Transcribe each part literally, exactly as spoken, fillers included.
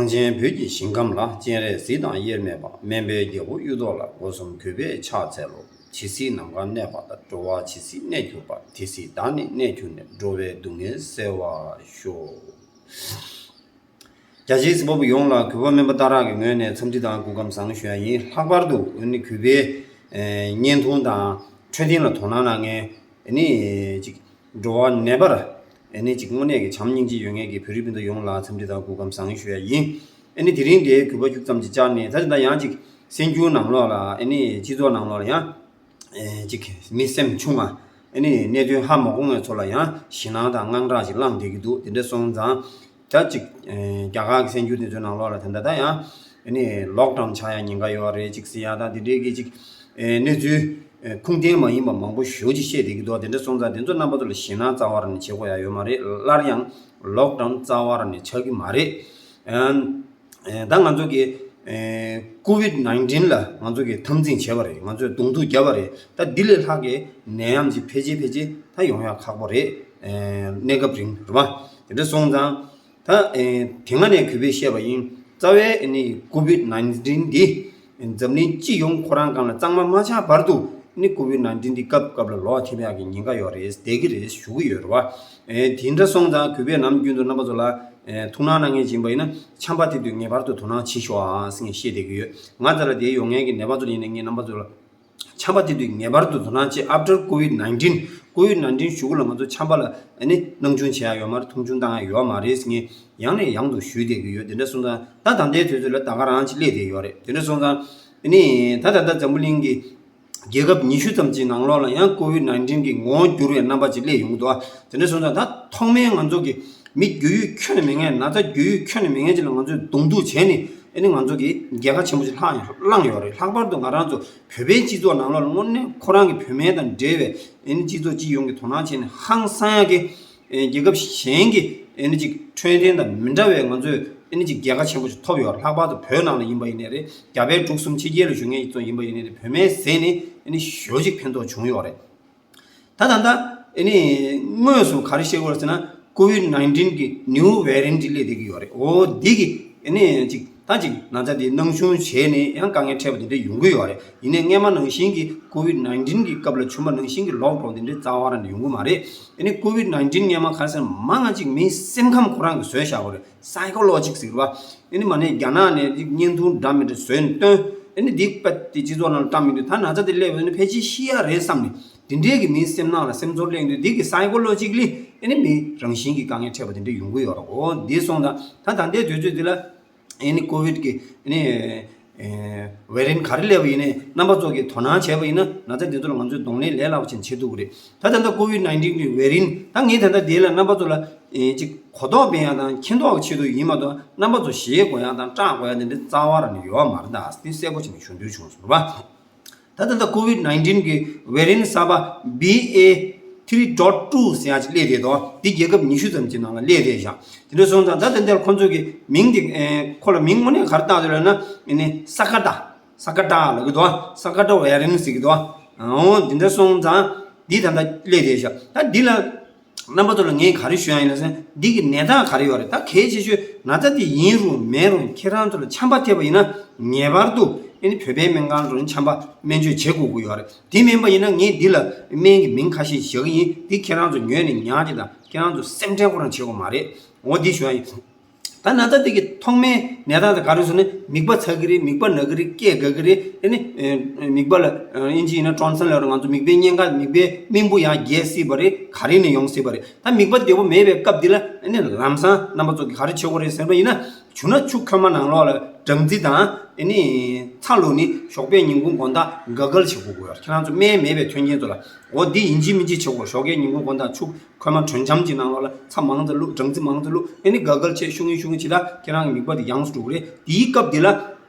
གངས་ཅན་བོད་ཀྱི་ཞིང་ཁམས་ལ། སྤྱན་རས་གཟིགས་དང་དབྱེར་མེད་པ། སྨན་པའི་རྒྱལ་པོ་གཡུ་ཐོག་ལ། སྒོ་གསུམ་གུས་པས་ཕྱག་འཚལ་ལོ། ཇི་སྲིད་ནམ་མཁའ་གནས་པ་ལྟར། འགྲོ་བ་ཇི་སྲིད་གནས་གྱུར་པ། དེ་སྲིད་བདག་ནི་གནས་གྱུར་ནས། འགྲོ་བའི་སྡུག་བསྔལ་སེལ་བར་ཤོག། རྒྱ་ཆེའི་གཟིགས་པ་པོ་ཡོངས་ལ་གུས་པ་སྨན་པ་སྟག་རག་གི་ངོས་ནས་འཚམས་འདྲི་དང་སྐུ་ཁམས་བཟང་ཞུ་ཡ་ཡིན། ལྷག་པར་དུ་ཨ་ནི་གུས་པའི་ཨེ་བརྙན་ཐུང་དང་འཕྲོད་བསྟེན་ལ་དོ་སྣང་གནང་མཁན་ཨ་ནི་ཅིག་འགྲོ་བ་ནད་པར་ཨ་ནི་ཅིག་དངོས་གནས་ཀྱི་བྱམས་སྙིང་རྗེ་ཡོད་མཁན་གྱི་བོད་རིགས་སྤུན་ཟླ་ཡོངས་ལ་འཚམས་འདྲི་དང་སྐུ་ཁམས་བཟང་ཞུ་ཡ་ཡིན། ཨ་ནི་དེ་རིང་འདིའི་གུས་པ་ཁྱུག་ཙམ་ཅིག་བཅར་ནས། ད་ད་ཡང་ཅིག་གསར་འགྱུར་ནང་ལོགས་ལ་ཨ་ནི་སྤྱི་ཚོགས་ནང་ལོགས་ལ་ཡང་། ཨེ་ཅིག་མི་སེམས་ཆུང་བ། ཨ་ནི་གནད་དོན་ཧ་མ་གོ་མཁན་ཚོ་ལ་ཡང་ཞེད་སྣང་དང་དངངས་སྐྲག་ཅིག་ལངས་བསྡད་ཀྱི་འདུག། དེ་འདྲ་སོང་ཙང་། ད་ཅིག་ཨེ་རྒྱ་གར་གྱི་གསར་འགྱུར་དེ་ཚོའི་ནང་ལོགས་ལ་ད་ལྟ་ད་ཡང་ཨ་ནི་ལོག་ཌའུན་ཆགས་ཡ་ཉེན་ཁ་ཡོད་རེད་ཅིག་ཟེར་ཡ་དང་། དེ་འདྲའི་གི་ཅིག་ཨེ་གནས་ཚུལ་ཨེ་ཁུངས་ལྡན་མ་ཡིན་པ་མང་པོ་ཞེ་པོ་ཅིག་བཤད་བསྡད་ཀྱི་འདུག། དེ་འདྲ་སོང་ཙང་དེ་ཚོ་རྣམ་པ་ཚོ་ལ་ཞེད་སྣང་རྩ་བ་རང་ནས་བྱེད་དགོས་ཡ་ཡོད་མ་རེད། སླར་ཡང་ལོག་ཌའུན་རྩ་བ་རང་ནས་ཆགས་ཀྱི་མ་རེད། ཨ། ཨེ་ད་ང་ཚོ་གི་ཨེ་ཀོ་ཝིད་ནའིན་ཊིན་ལ་ང་ཚོ་གི་འཐབ་འཛིང་བྱས་པ་རེད། ང་ཚོས་གདོང་ཐུག་བརྒྱབ་པ་རེད། ད་འདི་ལས་ལྷག་གི་ནད་ཡམས་ཅིག་ཕལ་ཆེར་ཕལ་ཆེར་ད་ཡོང་ཡ་ཁག་པོ་རེད། ཨེ་གནས་སྐབས་རིང་རེད་པ། དེ་འདྲ་སོང་ཙང་ད་ཨེ་དེ་སྔ་ནས་གུས་པས་བཤད་པ་ཡིན། རྩ་བའི་ཨེ་ནི་ཀོ་ཝིད་ནའིན་ཊིན་འདི་འཛམ་གླིང་སྤྱི་ཡོངས་ཁོ་རང་སྒང་ལ་གཙང་མ་མ་ཆགས་བར་དུ་ནི་ཀོ་ཝིད་ནའིན་ཊིན་འདི་སྐབས་སྐབས་ལ་ལོག་ཐེབས་ཡག་གི་ཉེན་ཁ་ཡོད་རེད། བསྡད་ཀྱི་རེད། ཞུ་གི་ཡོད་རེད་པ། ཨེ་དེ་འདྲ་སོང་ཙང་གུས་པས་ནམ་རྒྱུན་དུ་རྣམ་པ་ཚོ་ལ་ཨེ་ཐུགས་སྣང་གནང་མཁན་ཅིག་ཡིན་པ་ཡིན་ན། ཆམ་པ་དེ་དུས་ངེས་པར་དུ་དོ་སྣང་བྱེད་ཤོག་ཨ་ཟེར་ངས་བཤད་བསྡད་ཀྱི་ཡོད། ང་ཚོ་ལ་དེ་ཡོང་མཁན་གྱི་ནད་པ་ཚོ་ལ་ཡིན་ན་ངས་རྣམ་པ་ཚོ་ལ་ཆམ་པ་དེ་དུས་ངེས་པར་དུ་དོ་སྣང་བྱེད། ཨབ་ཊར་ཀོ་ཝིད་ནའིན་ཊིན། ཀོ་ཝིད་ནའིན་ཊིན་གཞུག་གུ་ལ་ང་ཚོ་ཆམ་པ་ལ་ཨ་ནི་སྣང་ཆུང་བྱེད་ཡ་ཡོད་མ་རེད། མཐོང་ཆུང་བཏང་ཡ་ཡོད་མ་རེད་ཟེར་ངས་ཡང་ནས་ཡང་དུ་ཞུས་བསྡད་ཀྱི་ཡོད། དེ་འདྲ་སོང་ཙང་ད་ད་ལྟའི་དུས་ཚོད་ལ་ད་ག་རང་ཅིག་སླེབས་བསྡད་ཡོད་རེད། དེ་འདྲ་སོང་ཙང་ཨ་ནི་ད་ད་ལྟ་འཛམ་བུ་གླིང་གི་རྒྱལ་ཁབ་ཉི་ཤུ་ཙམ་གྱི་ནང་ལོགས་ལ་ཡང་ཀོ་ཝིད་ནའིན་ཊིན་གྱི་ངོ་བོ་འགྱུར་བའི་རྣམ་པ་ཅིག་སླེབས་ཡོང་གི་འདུག། དེ་འདྲ་སོང་ཙང་ད་ཐོག་མའི་ང་ཚོ་གི་མི་རྒྱུས་ཡོད་ཁྱོན་ནས་མེད་མཁན། ན་ཚ་རྒྱུས་ཡོད་ཁྱོན་ནས་མེད་མཁན་ཅིག་ལ་ང་ཚོས་གདོང་ཐུག་བྱས་ནས་ཨ་ནི་ང་ཚོ་གི་རྒྱལ་ཁ་ཆེན་པོ་ཅིག་ལྷག་ཡོད་བླངས་ཡོད་རེད། ལྷག་པར་དུ་ང་རང་ཚོ་བོད་པའི་སྤྱི་ཚོགས་ནང་ལོགས་ལ་དངོས་གནས་ཁོ་རང་གི་བོད་སྨན་དང་འབྲེལ་བའི་ཨ་ནི་སྤྱི་ཚོགས་སྤྱི་ཡོངས་ཀྱི་དོ་སྣང་བྱས་ནས་ཧང་སང་ཡག་གི་ཨེ་རྒྱལ་ཁབ་གཞན་གྱི་ཨེ་ནི་ཅིག་འཕྲོད་བསྟེན་དང་མི་འདྲ་བའི་ང་ཚོས་ཨེ་ནི་ཅིག་རྒྱལ་ཁ་ཆེན་པོ་ཞིག་ཐོབ་ཡོད། ལྷག་པར་དུ་བོད་ནང་ལ་ཡིན་པ་ཡིན་ནའི་རེད། རྒྱ་བལ་འབྲུག་གསུམ་ཕྱི་རྒྱལ་ལ་བཞུགས་མཁན་ཡིན་ཙང་ཡིན་པ་ཡིན་ནའི་རེད། བོད་སྨན་ཟས་ནས་ཨེ་ནི་ཞེ་པོ་ཅིག་ཕན་ཐོགས་བྱུང་ཡོད་རེད། ད་ད་ལྟ་ཨེ་ནི་དངོས་སུ་ག་རེ་བཤད་དགོས་རེད་ཟེར་ན། ཀོ་ཝིད་ནའིན་ཊིན་གྱི་ནིའུ་ཝེ་རི་ཡན་ཊི་སླེབས་བསྡད་ཀྱི་ཡོད་རེད། འོ་འདི་གི་ཨེ་ནི་ཅིག་ད་ཅིག་ན་ཚ་དེ་སྣང་ཆུང་བྱས་ནས་ཡང་དཀའ་ངལ་འཕྲད་པ་དེ་འདྲ་ཡོང་གི་ཡོད་རེད། ཡིན་ནའི་སྔས་མ་ནང་བཞིན་གྱི་ཀོ་ཝིད་ནའིན་ཊིན་གྱི་སྐབས་ལ་བྱུང་བ་ནང་བཞིན་གྱི་ལོག་ཌའུན་དེ་འདྲའི་རྩ་བ་རང་ནས་ཡོང་གི་མ་རེད། ཨེ་ནི་ཀོ་ཝིད་ནའིན་ཊིན་སྔས་མ་ག་རེ་ཟེར་ན། མང་ང་ཅིག་མིའི་སེམས་ཁམས་ཁོ་རང་གིས་བཟོས་བཞག་པ་རེད། སའི་ཀོ་ལོ་ཇི་ཟེར་བ། ཨེ་ནི་མ་ནས་རྒྱ་ནག་ནས་ཅིག་བརྙན་ཐུང་འདྲ་མི་འདྲ་བཟོས་ནས་སྟོན། ཨེ་ནི་འདི་དཔེ་དེ་སྤྱི་ཚོགས་ནང་ལ་བཀྲམ་མི་འདུག། ད་ན་ཚ་དེ་སླེབས་ཡོང་ན་ཕལ་ཆེར་ཤི་ཡ་རེད་བསམ་ནས། དེ་འདྲའི་གི་མིའི་སེམས་ནང་ལ་སེམས་ཚོར་སླེབས་འདུག། འདི་གི་སའི་ཀོ་ལོ་ཇི་ཀ་ལི་ཨེ་ནི་མི་རང་བཞིན་གྱི་དཀའ་ངལ་འཕྲད་པ་དེ་འདྲ་ཡོང་གི་ཡོད་རེད། འོ་འདི་སོང་ཙང་ད་ད་ལྟའི་དུས་ཚོད་འདི་ལ་ཨེ་ནི་ཀོ་ཝིད་ཀྱི་ཨེ་ནི་ཨེ་ཝེ་རི་ཡན་ཊི་ག་རེ་སླེབས་པ་ཡིན་ནའི་རྣམ་པ་ཚོ་གིས་དོ་སྣང་བྱས་པ་ཡིན་ན། ན་ཚ་འདི་ཚོ་ལ་ང་ཚོས་གདོང་ལེན་ལས་སླ་པོ་ཅིག་བྱེད་ཐུབ་ཀྱི་རེད། ད་ད་ལྟ་ཀོ་ཝིད་ནའིན་ཊིན་གྱི་ཝེ་རི་ཡན་ཊི། ད་ངས་ད་ལྟ་འདི་ལ་རྣམ་པ་ཚོ་ལ་ཨེ་ཅིག་གོ་རྟོགས་སྤེལ་ཡག་དང་མཁྱེན་རྟོགས་ཀྱི་ཆེད་དུ་ཡིན་མ་གཏོགས། རྣམ་པ་ཚོ་ཞེད་དགོས་ཡག་དང་སྐྲག་དགོས་ཡག་དེ་འདྲ་རྩ་བ་རང་ནས་ཡོད་མ་རེད། ད་འདི་གསལ་པོ་བྱས་ནས་ཞུ་འདོད་བྱུང་སོང་རེད་པ། ད་ད་ལྟ་ཀོ་ཝིད་ནའིན་ཊིན་གྱི་ཝེ་རི་ཡན་ཊི་གསར་པ་བྷི་ཨེ་ཐི་རི་ཌོཊ་ཊུ་ཟེར་ཡག་ཅིག་སླེབས་བསྡད་འདུག། འདི་རྒྱལ་ཁབ་ཉི་ཤུ་ཙམ་གྱི་ནང་ལ་སླེབས་བསྡད་ཤག། དེ་འདྲ་སོང་ཙང་ད་ད་ལྟ་ཁོ་ཚོ་གི་མིང་དེ་ཨེ་ཁོ་ལ་མིང་དངོས་གནས་ག་རེ་བཏགས་འདུག་ལབ་ན། ཨེ་ནི་ས་ཀ་ཏ། ས་ཀ་ཏ་ལབ་ཀྱི་འདུག། ས་ཀ་ཏ་ཝེ་རི་ཡན་ཊི་ཟེར་གྱི་འདུག། འོ་འདི་འདྲ་སོང་ཙང་འདི་ད་ལྟ་སླེབས་བསྡད་ཤག། ད་འདི་ལ་རྣམ་པ་ཚོ་ལ་ངས་ག་རེ་ཞུ་ཡག་ཡིན་ལབ་ཟེར་ན། འདི་གི་ནད་རྟགས་ག་རེ་ཡོད་རེད། ད་གལ་ཆེ་ཤོས་ན་ཚ་འདི་ཡིན་རུང་མེད་རུང་ཁྱེད་རང་ཚོ་ལ་ཆམ་པ་ཐེབས་པ་ཡིན་ན། ངེས་པར་དུ་ཨེ་ནི་བོད་པའི་སྨན་ཁང་ལ་ཆམ་པ་སྨན་བཅོས་བྱེད་དགོས་ཀྱི་ཡོད་རེད། དེ་མིན་པ་ཡིན་ན་ངས་འདི་ལ་སྨན་གྱི་མིང་ཁ་ཤས་བཞག་གི་ཡིན། འདི་ཁྱེད་རང་ཚོ་ཉོས་ནས་ཉར་གྱི་དང་། ཁྱེད་རང་ཚོ་སེམས་ཁྲལ་ཁོ་རང་བྱེད་དགོས་མ་རེད། འོ་འདི་ཞུ་ཡག་ཡིན། ད་ན་ཚ་འདི་གི་ཐོག་མའི་ནད་རྟགས་དེ་ག་རེ་ཟེར་ན། མིད་པ་ཚ་གི་རེད། མིད་པ་ན་གི་རེད། སྐད་འགག་གི་རེད། ཨེ་ནི་ཨེ་མིད་པ་ལ་ཨེ་ཨིན་ཇི་ཡིན་ན་ཊོན་སིལ་ལབ་རེད། ང་ཚོ་མིད་པའི་གཉན་ཁ། མིད་པའི་རྨེན་བུ་ཡར་རྒྱས་སྲིད་པ་རེད། ག་རེ་ནས་ཡོང་སྲིད་པ་རེད། ད་མིད་པ་བདེ་པོ་མེད་པའི་སྐབས་འདི་ལ་ཨེ་ནི་ལམ་སང་རྣམ་པ་ཚོ་གིས་ག་རེ་བྱེད་དགོས་རེད་ཟེར་བ་ཡིན་ན། བྱུང་ན་ཆུ་ཁོལ་མ་ནང་ལོགས་ལ་སྦྲང་རྩི་དང་ཨེ་ནི་ཚྭ་བླུགས་ནས་ཞོགས་པའི་ཉིན་གུང་དགོང་དག་ག་གལ་བྱེད་དགོས་ཀྱི་ཡོད། ཁྱེད་རང་ཚོ་སྨན་མེད་པའི་མཐུན་རྐྱེན་ཚོ་ལ། འོ་འདི་ཡིན་གཅིག་མིན་གཅིག་བྱེད་དགོས། ཞོགས་ཀའི་ཉིན་གུང་དགོང་དག་ཆུ་ཁོལ་མ་དྲོད་འཇམ་གྱི་ནང་ལོགས་ལ་ཚྭ་མང་ཙམ་བླུགས། སྦྲང་རྩི་མང་ཙམ་བླུགས། ཨེ་ནི་ག་གལ་ཆེ་ཤུགས་ཡིན་ཤུགས་ཡིན་བྱེད་ད་ཁྱེད་རང་གི་མིད་པ་དེ་ཡང་སུ་འགྲོ་གི་རེད། དེའི་སྐབས་དེ་ལ་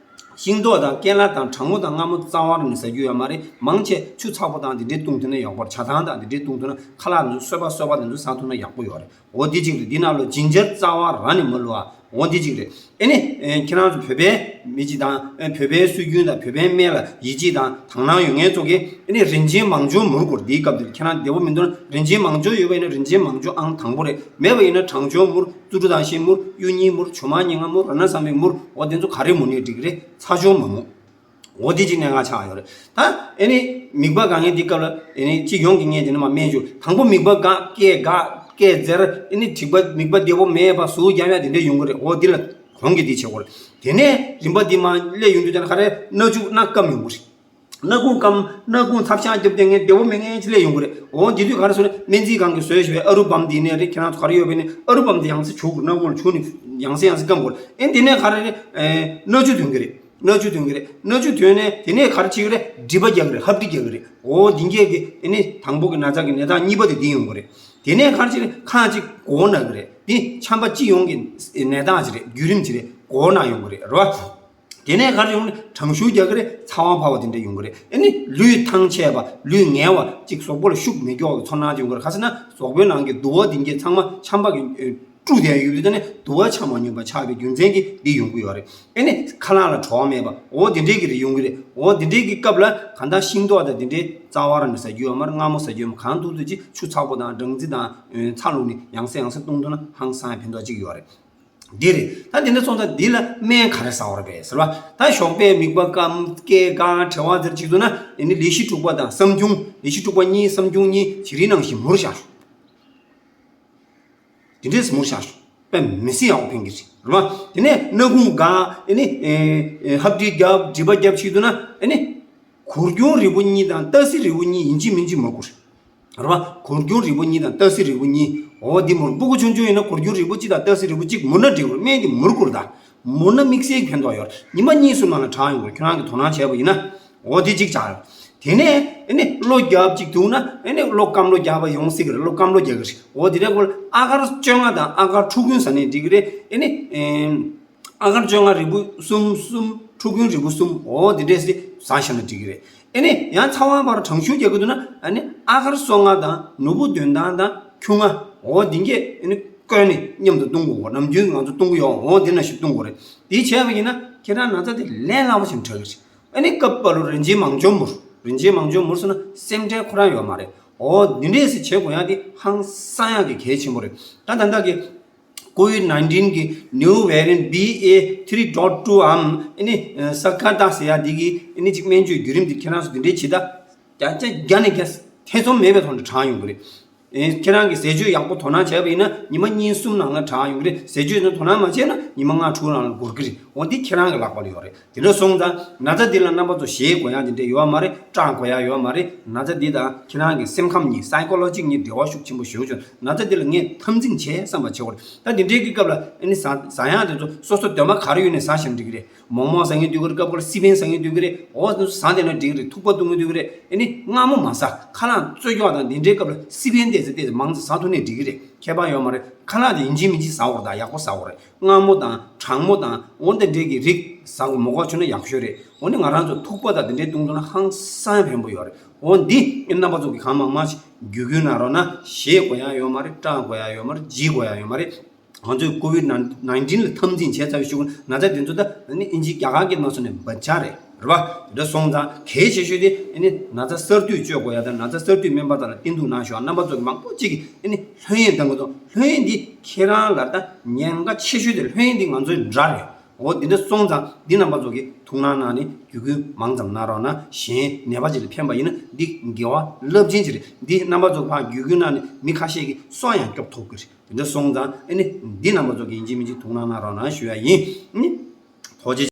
ཤིང་ཏོག་དང་ཀན་ལྷ་དང་གྲང་མོ་དང་མངར་མོ་རྩ་བ་རང་ནས་ཟ་རྒྱུ་ཡོད་མ་རེད། མང་ཆེ་ཆུ་ཚ་པོ་དང་དེ་འདྲའི་བཏུང་ཐུབ་ན་ཡག་པོ་རེད། ཇ་ཐང་དང་དེ་འདྲའི་བཏུང་ཐུབ་ན། ཁ་ལག་དེ་ཚོ་སོས་པ་སོས་པ་དེ་ཚོ་ཟ་ཐུབ་ན་ཡག་པོ་ཡོད་རེད། འོ་འདི་གཅིག་རེད། འདི་ནང་ལོགས་ཇིན་ཇར་རྩ་བ་རང་ནས་མ་བླུགས་ཨ། འོ་འདི་གཅིག་རེད། ཨེ་ནི་ཨེ་ཁྱེད་རང་ཚོ་བོད་པའི་མི་གཅིག་དང་ཨེ་བོད་པའི་སྲོལ་རྒྱུན་དང་བོད་པའི་སྨན་ལ་ཡིད་ཆེས་དང་དག་སྣང་ཡོད་མཁན་ཚོ་གིས་ཨེ་ནི་རིན་ཆེན་མང་སྦྱོར་མུར་སྐོར་འདིའི་སྐབས་འདིར་ཁྱེད་རང་བདེ་པོ་མི་འདུག་ན། རིན་ཆེན་མང་སྦྱོར་ཡོད་པ་ཡིན་ན་རིན་ཆེན་མང་སྦྱོར་ཨང་དང་པོ་རེད། མེད་པ་ཡིན་ན་གྲང་སྦྱོར་མུར། བཙུན་གྲོགས་དང་ཤེས་མུར། གཡུ་རྙིང་མུར། ཇོ་མ་ཉིན་ང་མུར། ར་ན་བསམ་པའི་མུར། འོ་དེ་ཚོ་ག་རེ་མུར་ནས་འགྲིག་གི་རེད། ཚ་སྦྱོར་མ་མུར། འོ་དེ་གཅིག་གནད་འགག་ཆགས་ཡོད་རེད། ད་ཨེ་ནི་མིད་པ་དགའ་མཁན་འདི་སྐབས་ལ་ཨེ་ནི་སྤྱི་ཡོངས་ཀྱི་ངས་དེ་ནི་མ་སྨན་བཅོས་དང་པོ་མིད་པ་དགའ། སྐེ་འགག་སྐེ་འཛེར། ཨེ་ནི་མིད་པ་མིད་པ་བདེ་པོ་མེད་པ་ཟུག་རྒྱབ་ཡ་དེ་འདྲ་ཡོང་གི་རེད། འོ་འདི་ལ་གོང་གི་འདི་བྱེད་དགོས་རེད། དེ་ནས་རིམ་པ་འདི་མ་སླེབས་ཡོང་དུས་ད་ནི་ག་རེ་སྣ་ཆུ་སྣ་སྐམ་ཡོང་གི་རེད། སྣ་ཁུང་སྐམ། སྣ་ཁུང་ཚབ་ཤ་རྒྱབ་བསྡད་མཁན་བདེ་པོ་མེད་མཁན་ཅིག་སླེབས་ཡོང་གི་རེད། འོ་འདི་དུས་ག་རེ་ཟེར་ན་སྨན་རྩིས་ཁང་གིས་བཟོས་བཞག་པའི་ཨ་རུ་བམ་འདི་ནས་རེད། ཁྱེད་རང་ཚོ་ག་རེ་ཡོད་པས་ནི་ཨ་རུ་བམ་འདི་ཡང་སེ་བྱུག་དགོས། སྣ་ཁུང་ལ་བྱུག་ནི་ཡང་སེ་ཡང་སེ་སྐམ་དགོས། ཨེ་འདི་ནས་ག་རེ་རེད། ཨེ་སྣ་ཆུ་ཐོན་གི་རེད། སྣ་ཆུ་ཐོན་གི་རེད། སྣ་ཆུ་ཐོན་ནས་དེ་ནས་ག་རེ་བྱེད་གི་རེད། མགྲིན་པ་རྒྱག་གི་རེད། ཧབ་དྲི་རྒྱག་གི་རེད། འོ་འདི་གས་གི་ཨེ་ནི་དང་པོ་གི་ན་ཚ་གི་ནད་རྟགས་གཉིས་པ་དེ་འདི་ཡོང་གི་རེད། དེ་ནས་ག་རེ་བྱེད་གི་རེད། ཁ་ཅིག་མགོ་ན་གི་རེད། འདི་ཆམ་པ་སྤྱི་ཡོངས་ཀྱི་ནད་རྟགས་ཅིག་རེད། བརྒྱུད་རིམ་ཅིག་རེད། མགོ་ན་ཡོང་གི་རེད། རེད་བ། དེ་ནས་ག་རེ་ཡོང་ནི། གྲང་ཤུར་རྒྱག་གི་རེད། ཚ་བ་འཕར་བ་དེ་འདྲ་ཡོང་གི་རེད། ཨེ་ནི་ལུས་ཐང་ཆད་པ། ལུས་ངལ་བ། ཅིག་གཟུགས་པོ་ལ་ཤུགས་མི་སྐྱོ་བའི་ཚོར་སྣང་ཅིག་ཡོང་གི་རེད། ག་ཟེར་ན་གཟུགས་པོའི་ནང་གི་དུ་བ་དེ་འདྲས་ཚང་མ་ཆམ་པ་གིས་ཨེ་དཀྲུགས་བསྡད་ཡོད་དུས་ད་ནི་དུ་བ་ཆ་མ་སྙོམས་པ་ཆགས་པའི་རྒྱུ་མཚན་གྱིས་འདི་ཡོང་གི་ཡོད་རེད། ཨེ་ནི་ཁ་ལག་ལ་བྲོ་བ་མེད་པ། འོ་དེ་འདྲས་ཀྱི་རེད་ཡོང་གི་རེད། འོ་དེ་འདྲས་ཀྱི་སྐབས་ལ་གང་ལྟར་ཤིང་ཏོག་དང་དེ་འདྲས་རྩ་བ་རང་ནས་ཟ་རྒྱུ་ཡོད་མ་རེད། མངར་མོ་ཟ་རྒྱུ་ཡོད་མ་རེད། གང་ཐུབ་ཐུབ་ཅིག་ཆུ་ཚ་པོ་དང་སྦྲང་རྩི་དང་ཚ་བླུགས་ནས་ཡང་སེ་ཡང་སེ་བཏུང་ཐུབ་ན་ཧང་སང་ཡ་ཕན་ཐོགས་ཅིག་ཡོད་རེད། འདི་རེད། ད་དེ་འདྲ་སོང་ཙང་འདི་ལ་སྨན་ག་རེ་ཟ་བར་བས་ཟེར་བ། ད་ཞོགས་པའི་མིད་པ་སྐམ། སྐེ་སྐམ། གྲེ་བ་འཛེར་བྱེད་འདུག་ན་ཨེ་ནི་ལི་ཤི་དྲུག་པ་དང་སྲབ་ཁྱུང་། ལི་ཤི་དྲུག་པ་གཉིས། སྲབ་ཁྱུང་གཉིས་བྱི་རིལ་ནང་བཞིན་མུར་བཞག་ཤོག་དེ་འདྲས་མུར་བཞག་ཤོག་དཔེ་མི་སྲིད་ཡག་པོ་ཕན་གྱི་རེད། རེད་བ། དེ་ནས་སྣ་ཁུང་འགག་ཨེ་ནི་ཨེ་ཨེ་ཧབ་དྲི་རྒྱབ། མགྲིན་པ་རྒྱབ་བྱེད་འདུག་ན་ཨེ་ནི་གུར་གུམ་རིལ་པོ་གཉིས་དང་སྟག་གཟིག་རིལ་པོ་གཉིས་ཡིན་གཅིག་མིན་གཅིག་མུར་དགོས་རེད། རེད་བ། གུར་གུམ་རིལ་པོ་གཉིས་དང་སྟག་གཟིག་རིལ་པོ་གཉིས། འོ་འདི་མུར། སྤུ་གུ་ཆུང་ཆུང་ཡིན་ན་གུར་གུམ་རིལ་པོ་གཅིག་དང་སྟག་གཟིག་རིལ་པོ་གཅིག་མུར་ན་འགྲིག་གི་རེད། སྨན་འདི་མུར་དགོས་རེད་ད། མུར་ན་དམིགས་བསལ་གྱི་ཕན་ཐོགས་ཡོད་རེད། ཉི་མ་གཉིས་གསུམ་ནང་ལ་དྲག་ཡོང་གི་རེད། ཁྱོད་རང་གིས་དོ་སྣང་བྱས་པ་ཡིན་ན། འོ་འདི་གཅིག་ཆགས་ཡོད། དེ་ནས་ཨེ་ནི་གློ་རྒྱབ་ཅིག་འདུག་ན་ཨེ་ནི་གློ་སྐམ་གློ་རྒྱག་པ་ཡོང་སྲིད་ཀྱི་རེད། གློ་སྐམ་གློ་རྒྱག་གི་རེད། འོ་འདི་འདྲའི་སྐོར་ཨ་གར་བཅོ་ལྔ་དང་ཨ་གར་ཁྲོ་ཀུན་ཟ་ནས་འགྲིག་གི་རེད། ཨེ་ནི་ཨེམ། ཨ་གར་བཅོ་ལྔ་རིལ་བུ་གསུམ་གསུམ། ཁྲོ་ཀུན་རིལ་བུ་གསུམ། འོ་དེ་འདྲས་སེ་ཟ་བཞག་ན་འགྲིག་གི་རེད། ཨེ་ནི་ཡང་ཚ་བ་འཕར་གྲང་ཤུར་རྒྱག་གི་འདུག་ན་ཨ་ནི་ཨ་གར་སོ་ལྔ་དང་ནོར་བུ་དོན་ཐང་དང་ཁྱུང་ལྔ། འོ་འདི་གས་ཨེ་ནི་བསྐོལ་ནས་མཉམ་དུ་བཏུང་དགོས། ནམ་རྒྱུན་ང་ཚོ་བཏུང་གི་ཡོད། འོ་འདི་ནང་བཞིན་བཏུང་དགོས་རེད། འདི་བྱས་པ་ཡིན་ན་ཁྱེད་རང་ན་ཚ་དེ་ལས་སླ་པོ་ཞིག་དྲག་གི་རེད། ཨ་ནི་སྐབས་བབ་ལ་རིན་ཆེན་མང་སྦྱོར་མུར། རིན་ཆེན་མང་སྦྱོར་མུར་ཟེར་ན་སེམས་ཁྲལ་ཁོ་རང་ཡོད་མ་རེད། འོ་འདི་འདྲས་སེ་བྱེད་དགོས་ཡ་དེ་ཧང་སང་ཡ་གི་གལ་ཆེན་པོ་རེད། ད་ད་ལྟ་གི་ཀོ་ཝིད་ནའིན་ཊིན་གི་new variant B A three dot two འམ་ཨ་ནི་ས་ཀ་ཏ་ཟེར་ཡ་འདི་གི་ཨ་ནི་ཅིག་སྨན་བཅོས་བརྒྱུད་རིམ་འདི་ཁྱེད་རང་ཚོ་འདི་འདྲས་བྱེད་ད། བརྒྱ་ཆ་བརྒྱ་ནས་བརྒྱ་ཐེ་ཚོམ་མེད་པའི་ཐོག་ནས་དྲག་ཡོང་གི་རེད། ཨེ་ཁྱེད་རང་གིས་ཟས་སྤྱོད་ཡག་པོ་དོ་སྣང་བྱས་པ་ཡིན་ན་ཉི་མ་གཉིས་གསུམ་ནང་ལ་དྲག་ཡོང་གི་རེད། ཟས་སྤྱོད་ནི་དོ་སྣང་མ་བྱས་ན་ཉི་མ་ལྔ་དྲུག་ནང་ལ་འགོར་གི་རེད། འོ་འདི་ཁྱེད་རང་གི་ལག་པ་ལ་ཡོད་རེད། དེ་འདྲ་སོང་ཙང་ན་ཚ་འདི་ལ་རྣམ་པ་ཚོ་ཞེད་དགོས་ཡ་དེ་འདྲས་ཡོད་མ་རེད། སྐྲག་དགོས་ཡ་ཡོད་མ་རེད། ན་ཚ་འདི་དང་ཁྱེད་རང་གི་སེམས་ཁམས་གཉིས་སའི་ཀོ་ལོ་ཇི་གཉིས་འབྲེལ་བ་ཤུགས་ཆེན་པོ་ཞེ་པོ་བྱུང་། ན་ཚ་འདི་ལ་ངས་འཐབ་འཛིང་བྱས་བསམ་པ་བྱེད་དགོས་རེད། ད་འདི་འདྲའི་གི་སྐབས་ལ་ཨ་ནི་ཟ་ཟ་ཡང་དེ་ཚོ་སོ་སོ་འདོད་མ་ག་རེ་ཡོད་ནས་ཟ་བཞིན་འགྲིག་གི་རེད། མོག་མོག་ཟ་མཁན་འདུག་གི་རེད། སྐབས་འགའ་ལ་སི་པན་ཟ་མཁན་འདུག་གི་རེད། འོ་དེ་ཚོ་ཟ་བསྡད་ན་འགྲིག་གི་རེད། ཐུག་པ་གཏོང་གི་འདུག་གི་རེད། ཨ་ནི་མངར་མོ་མ་ཟ། ཁ་ལག་རྩོལ་སྐྱོག་དང་འདི་འདྲའི་སྐབས་ལ་སི་པན་ཏོག་ཙམ་ཏོག་ཙམ་མང་ཙམ་ཟ་ཐུབ་ན་འགྲིག་གི་རེད། ཁྱད་པར་ཡོད་མ་རེད། ཁ་ལག་དེ་ཡིན་གཅིག་མིན་གཅིག་ཟ་དགོས་རེད། ད་ཡག་པོ་ཟ་དགོས་རེད། མངར་མོ་དང་གྲང་མོ་དང་འོ་དེ་འདྲའི་གི་རིགས་ཟ་དགོས། མ་དགོས་བྱུང་ན་ཡག་ཤོས་རེད། འོ་ནི་ང་རང་ཚོ་ཐུག་པ་དང་དེ་འདྲའི་བཏུང་ཐུབ་ན་ཧང་སང་ཕན་པོ་ཡོད་རེད། འོ་འདི་རྣམ་པ་ཚོ་གི་གང་མང་མང་ཞིག་བརྒྱུད་སྐུལ་གནང་རོགས་གནང་། ཞེད་དགོས་ཡ་ཡོད་མ་རེད། སྐྲག་དགོས་ཡ་ཡོད་མ་རེད། འཇིགས་དགོས་ཡ་ཡོད་མ་རེད། ང་ཚོས་ཀོ་ཝིད་ནའིན་ཊིན་ལ་འཐབ་འཛིང་བྱས་ཚར་བའི་གཞུག་ན་ཚ་དེ་ཚོ་ད་ནི་ཨིན་ཇི་རྒྱ་གར་སྐད་ནང་སོང་ནས་བར་ཆད་རེད། རེད་བ། དེ་འདྲ་སོང་ཙང་གལ་ཆེ་ཤོས་དེ་ཨ་ནི་ན་ཚ་གསར་དུས་བཅོས་དགོས་ཡ་དང་། ན་ཚ་གསར་དུས་སྨན་པ་དག་ལ་བསྟེན་གཏུག་གནང་ཤོག་རྣམ་པ་ཚོ་གི་མང་པོ་ཅིག་གིས་ཨ་ནི་ལྷོད་གཡེང་བཏང་གི་འདུག་ལྷོད་གཡེང་འདི་ཁྱེད་རང་ལ་ད་ཉེན་ཁ་ཆེ་ཤོས་དེ་ལྷོད་གཡེང་འདི་ང་ཚོའི་དགྲ་རེད། འོ་འདི་འདྲ་སོང་ཙང་འདི་རྣམ་པ་ཚོ་གིས་ཐུགས་སྣང་གནང་ནས་བརྒྱུད་སྐུལ་མང་ཙམ་གནང་རོགས་གནང་། གཞན་ནད་པ་ཅིག་ལ་ཕན་པ་ཡིན་ན་འདི་དགེ་བ་རླབས་ཆེན་ཅིག་རེད། འདི་རྣམ་པ་ཚོ་ཕར་བརྒྱུད་སྐུལ་གནང་ནས་མི་ཁ་ཤས་ཀྱི་སྲོག་ཡང་སྐྱོབ་ཐུབ་ཀྱི་རེད། དེ་འདྲ་སོང་ཙང་ཨ་ནི་འདི་རྣམ་པ་ཚོ་གིས་ཡིན་གཅིག་མིན་གཅིག་ཐུགས་སྣང་གནང་རོགས་གནང་ཞུ་ཡ་ཡིན། ཨ་ནི་ཐུགས་རྗེ་ཆེ།